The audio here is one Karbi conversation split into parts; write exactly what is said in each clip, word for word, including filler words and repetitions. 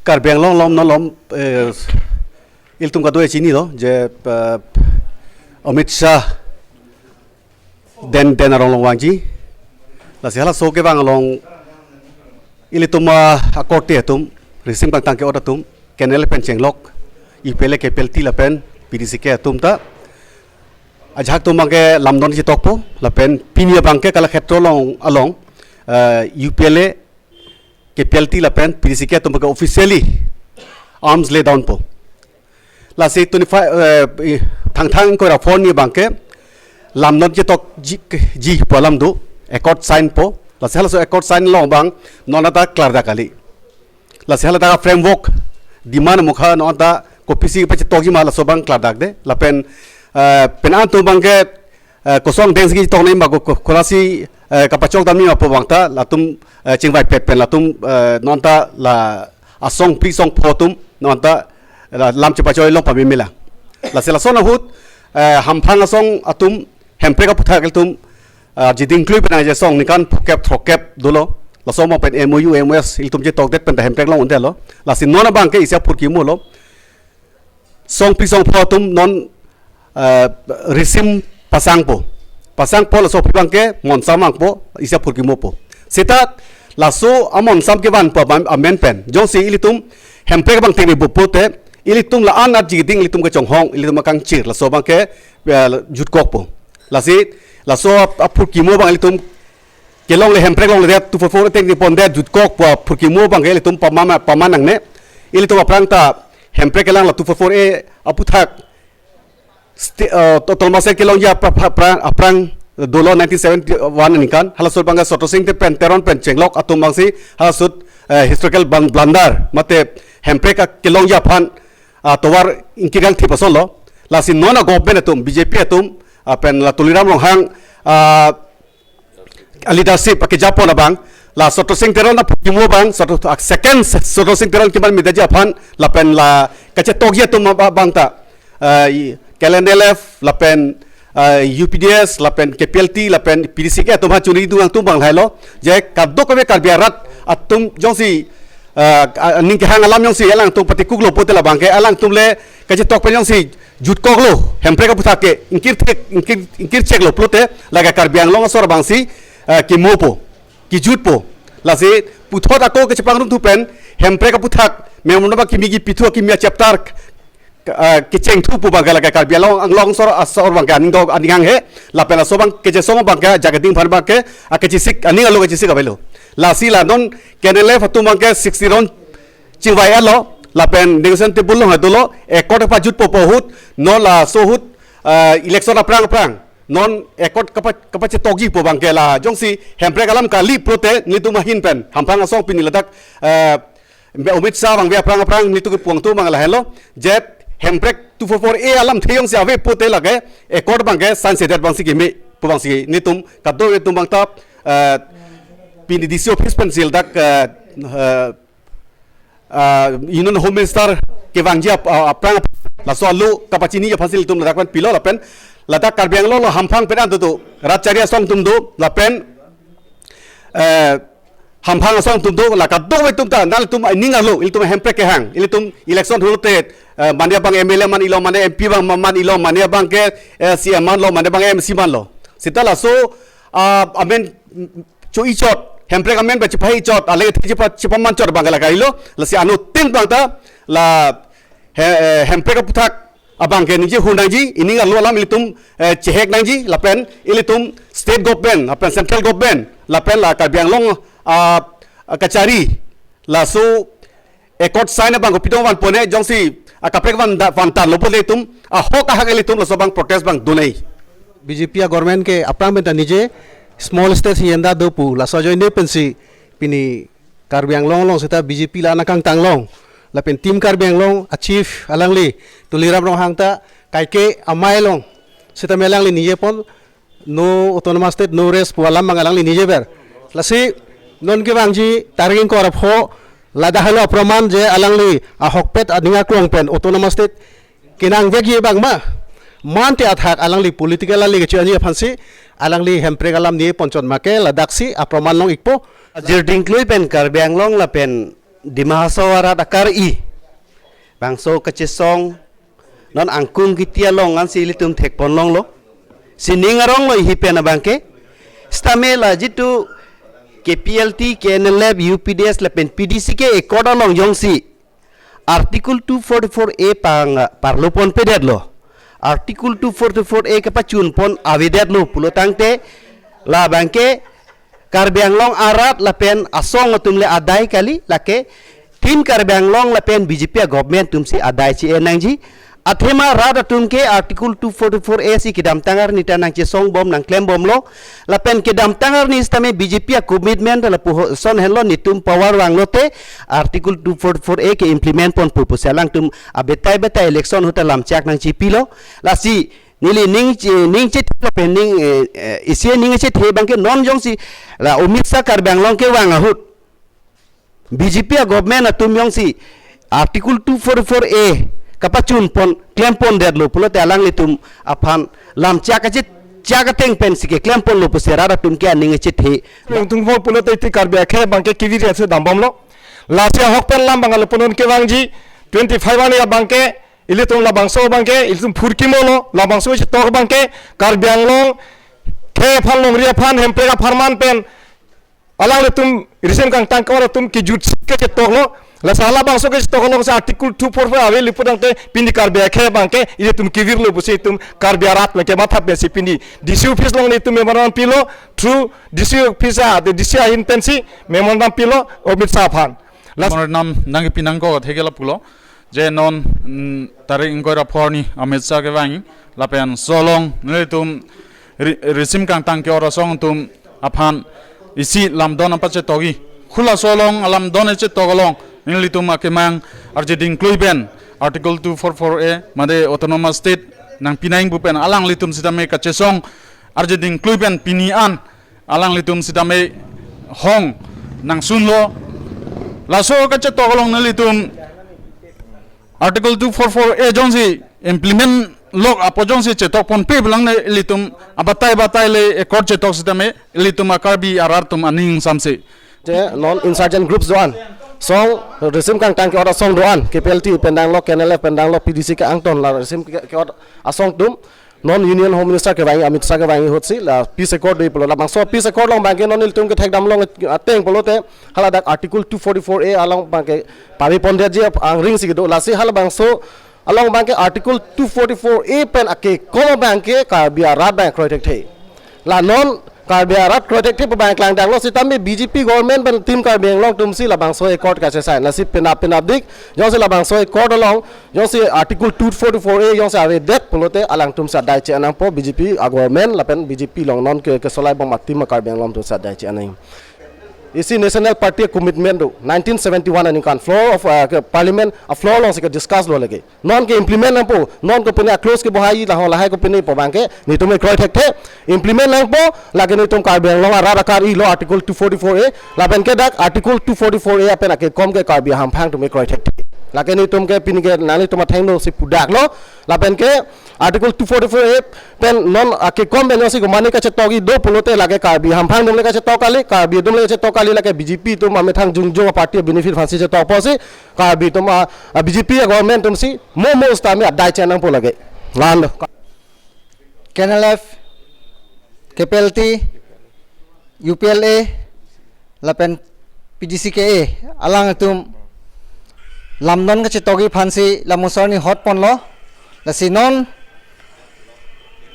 Karbi Anglong along non along, eh, ilitum kado-an chinilo je, eh, Amit Shah den den arong along vangji. Lasi halaso kevang along ilitum, ah, akorte atum, risim kangtang ke-ot atum, KNLF pen chenglok, UPLA, KPLT lapen PDCK atum ta ajahak atum abangke lamdon chetokpo, lapen pini abangke Kalakhetro along along, eh, UPLA, KPLT lapen PDCK atum abangke officially arms lay down po. Lasi twenty-five, eh, i, Thangthang ingkoi ra four arni abangke lamdon chetokji, ji pu alam do, accord sign po. Lasi halaso accord sign along abang non anta klardak kali. Lasi haladak a-framework demand amokha non anta kopisi pachetokji ma laso abang klardakde. Lapen, eh, penang atum abangke, eh, kosong deng si tong nai ma ko, ko, kolasi, eh, kapachok dam nai ma pu abang ta latum, eh, chingvaipet pen latum, eh, non anta la asong phli song pho atum non anta la lam chepachoi long pamemela. Lasi lason ahut, eh, hamphang asong atum hemprek aphuthak ilitum, ah, jiding klui penang je song ningkan phokep throkkep dolo. Laso mo pen MOU, MOS ilitum chetokdet pen ta hemprek long undelo. Lasi non abangke isi aphurkimo lo. Song phli song pho atum non, eh, risim pasangpo. Pasangpo laso aphi abangke monsam vangpo, isi aphurkimo po. Seta laso amonsam kevanpo amen, amen pen jongsi ilitum hemprek abang tengne bupo te, ilitum la-an ajiding ilitum kechonghong, ilitum akangchir, laso abangke, eh, jutkokpo. Lasi laso ap-, aphurkimo abang ilitum kelongle hemprek longledet, two four four A tengne pondet jutkok pu aphurkimo abangke ilitum pamama-, paman nangne. Ilitum aphrang ta hemprek kelang la two four four A aphuthak sti-, eh, Autonomous State kelongji apra-, apra-, aphrang dolo nineteen seventy-one aningkan. Halaso abangke Sotro Singte pen Teron pen chenglok atum abangsi halaso, eh, historical bang blunder mate hemprek akelongji aphan, ah, tovar ingkirgang thip ason lo. Lasi non a-government atum, BJP atum, ah, pen la Tuliram Ronghang, ah, a-leadership akejapon abang, la Sotro Sing Teron aphurkimo abang, Sotro, ah, second Sotro Sing Teron keman medaji aphan, lapen la kachetokji atum aba-, abang ta, ah, i KLNLF, lapen, ah, UPDS, lapen KPLT, lapen PDCK atum aphan chunri dung atum abang lahailo, je kadokave Karbi arat atum jongsi, ah, ah, ning kehang alam jongsi alangtum patikuklo pulote labangke alangtum le kachetok pen jongsi jutkoklo, hemprek aphuthak ke ingkir thek, ingkir, ingkir cheklo pulote lake Karbi Anglong asor abangsi, eh, kimopo, kijutpo. Lasi puthot ako kachepangrum thu pen hemprek aphuthak memorandum kimi kipithu, kimi a-chapter, eh, kechengthu pu abangke lake Karbi Anglong, Anglong asor, asor abangke aning dok aning hanghe, lapen laso abang kechesong abangke jaga ding aphan abangke akachesik, aning arlo kachesik avelo. Lasi la non KNLF atum abangke sixty round chingvai-etlo, lapen negotiation table along dolo, accord pajutpo pu ahut, non laso ahut, eh, election aphrang aphrang non accord kapa-, kapachetokji pu abangke la jongsi hemprek alam kali pulote nelitum ahin pen hamphang asong pini ladak, eh, Amit Shah vangve aphrang aphrang nelitum kepu atum abang lahenlo, je hemprek two four four A alamthe jongsi ave pulote lake accord abangke sign sedet abangsi keme pu abangsi nelitum kadokave atum abang ta, eh, pini DC office pensi ladak, eh, eh, ah, Union Home Minister kevangji ap-, ah, aphrang laso alo kapachiniji aphansi ilitum ladak pen pilo lapen ladak Karbi Anglong along hamphang pen an do, do, rat chari asong atum do lapen, eh, hamphang asong atum do, la kadokave atum ta nanglitum aning arlo ilitum hemprek kehang, ilitum election holote, eh, mane abang MLA man ilo, mane MP abang ma-, man ilo, mane abangke, eh, CEM manlo, mane abang MAC manlo. Seta laso, ah, amen cho-i chot, hemprek amen ba chepahei chot, ale the chepa-, chepaman chot abangke la kalilo, lasi anuttin abang ta la he-, eh, hemprek aphuthak abangke ningje hur nangji, ining arlo alam ilitum, eh, chehek nangji, lapen ilitum state government, lapen central government, lapen la Karbi Anglong, ah, ah, kachari, laso accord sign abang kopi tong vanpo ne, jongsi akaprek van da-, vantanlo pulote ilitum ahok ahak ilitum laso abang protest abang do nai. BJP a-government ke aphrang pen ta ningje small state si enda do pu, laso ajoine pensi pini Karbi Anglong along seta BJP la nangkangtang long, lapen Team Karbi Anglong a-chief alangli Tuliram Ronghang ta kaike amei along seta me alangli ningjepon, no Autonomous State, no rest pu alam abang alangli ningjever. Lasi non kevangji tarik ingkoi ra pho ladak helo aproman je alangli ahokpet aning aklong pen Autonomous State kenangvekji abang ma, mate athak alangli political ali kecho-anji aphansi alangli hemprek alam ningjeponchot ma ke ladaksi aproman long-ikpo. Jirding klui pen Karbi Anglong lapen Dima Hasao arat akar-i bangso kachesong non angkung kiti along ansi ilitum thekpon longlo. Sining aronglo ihi pen abangke. Sitame la jitu K P L T, K N L F, U P D S lapen P D C K accord along jongsi Article two forty-four A pang, parlopon pedetlo. Article two forty-four A kapachunpon avedetlo pulo tangte, labangke Karbi Anglong arat lapen asong atum le adai kali, lake Team Karbi Anglong lapen B J P a-government atumsi adai che-en nangji. Athema rat atum ke Article two forty-four A si kedamtang arni ta nangchesong bom, nangklem bomlo. Lapen kedamtang arni sitame B J P a-commitment lapuson henlo, netum power vanglote Article two forty-four A ke-implement ponpo pusi alangtum abetai betai election ahut ta lamchak nangchipilo. Lasi neli ning che-, ning chethe lapen ning, eh, eh, isi ning chethe abangke non jongsi la Amit Shah Karbi Anglong kevang ahut B J P a-government atum jongsi Article two forty-four A kapachunpon klempondetlo pulote alanglitum aphan lamchak kache-, chak ateng pensi keklemponlo pusi rat atum ke aning chethe. Tung tung pulote iti Karbi akhei abangke kevir aso dambomlo. Lasi ahok pen lam abang lapunon kevangji twenty-five arni abangke ilitum labangso abangke ilitum phurkimolo, labangso chetok abangke Karbi Anglong khei aphan, longri aphan, hemprek apharman pen alanglitum risim kangtang ke-ot atum kejut kachetoklo. Lasi halabangso kachetok alongsi Article two forty-four A ave lapu tangte pini Karbi akhei abangke ilitum kevirlo pusi itum Karbi arat abangke matha pensi pini D C office along netum memorandum pilo, through D C office a, the D C ahin pensi memorandum pilo Amit Shah aphan. Lasi memorandum nangpi nangkok atheke lapulo je non, mm, tarik ingkoi ra pho arni Amit Shah kevang lapen laso along nelitum ri-, risim kangtang ke-ot asong atum aphan isi lamdon apachetokji. Halaso along alamdon chetok along nelitum akemang arje dingklui pen Article two forty-four A mate Autonomous State nangpi nangji pu pen alanglitum sitame kachesong arje dingklui pen pini an alanglitum sitame hong nangsunlo. Laso kachetok along nelitum Article two forty-four A jongsi implement lok apot jongsi chetokponpe pulang ne ilitum abatai batai le accord chetok sitame ilitum a-Karbi arat atum aning samse. Je non insurgent groups do-an, song risim kangtang ke-ot asong do-an, K P L T pen danglo, K N L F pen danglo, P D C K angton la risim ke-, ke-ot asong atum non Union Home Minister kevang Amit Shah kevang ahutsi la peace accord do pulo. Labangso peace accord along abangke non ilitum kethekdam long ateng pulote haladak Article two forty-four A along abangke paripondetji angring si kedo. Lasi halabangso along abangke Article two forty-four A pen akekom abangke Karbi arat abang kroi thekthe. La non Karbi arat kroi thekthe pu abang klangdanglo sitame B J P government pen Team Karbi Anglong atumsi labangso accord kachesign. Lasi penap penapdik jongsi labangso accord along jongsi Article two forty-four A jongsi avedet pulote alangtumsi adai che-en nangpo B J P a-government lapen B J P along non ke, kesolai bom a-Team Karbi Anglong atumsi adai che-en nang. Isi National Party commitment do nineteen seventy-one aningkan floor of, uh, ke Parliament a-floor alongsi ke-discuss lo lagi. Non ke-implement nangpo, non kopine a-clause kebohai lahai lahai kopine pu abangke netum kroi thekthe, implement nangpo, lake netum Karbi Anglong arat akar-ilo Article two forty-four A, lapen ke dak Article two forty-four A apen akekom ke Karbi hamphang atum kroi thekthe. Lake netum ke pini ke nanglitum athengno si pudaklo, lapen ke Article two forty-four A pen non akekom pen jongsi komane kachetokji do pulote lake Karbi hamphang atum le kachetok kali, Karbi atum le kachetok kali, lake B J P atum amethang jongjong a-party benefit aphansi chetok apotsi Karbi atum a, a-B J P a-government atumsi mo mo sitame adai che-en nangpo lake. Lan do. K N L F, K P L T, U P L A, lapen P D C K A alangtum lamdon kachetokji aphansi lamusorni hotponlo. Lasi non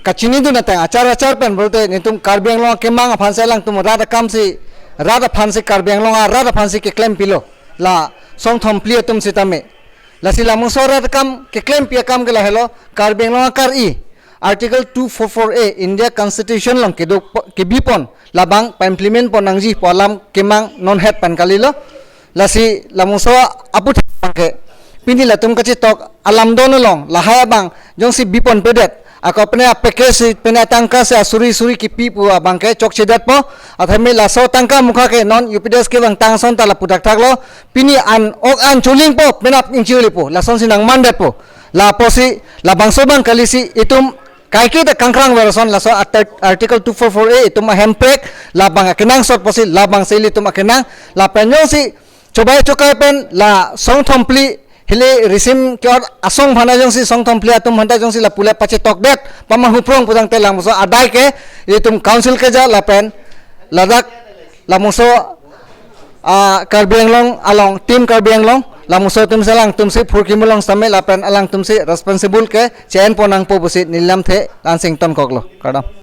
kachinidun ateng achar achar pen pulote netum Karbi Anglong akemang aphansi alangtum rat akamsi, rat aphansi, Karbi Anglong arat aphansi keklempilo la songthom phli atum sitame. Lasi lamuso rat akam keklempi akam ke lahelo, Karbi Anglong akar-i Article two forty-four A India Constitution along kedo po-, kebipon labang pa-implement pon nangji pu alam kemang non het pen kalilo. Lasi lamuso aphuthak abangke pini latum kachetok alamdon along lahai abang jongsi biponpedet, ako pine a-package si, pine atangka si asuri suri kipi pu abangke chokchedetpo. Athame laso tangka mukha ke non U P D S kevangtang ason ta lapu thakthaklo. Pini an ok an cholingpo, penap ingchiulipo, lasonsi nangmandetpo. Lapusi labangso abang kalisi itum kaike ta kangkrang ver ason laso Arti-, Article two forty-four A itum ahemprek labang akenangsot pusi labangsi ilitum akenang, lapen jongsi Tobai Chokai pen la song thomphli hili risim ke-ot asong aphan ta jongsi, song thomphli atum aphan ta jongsi lapu le pachetokdet, pamanghu prong pu tangte labangso adai ke itum council keja lapen ladak labangso, ah, Karbi Anglong along, Team Karbi Anglong, labangso atumsi alangtumsi phurkimo along sitame lapen alangtumsi responsible ke che-enpon nangpo pusi neli lamthe la-ansi ingtonkoklo. Kardom.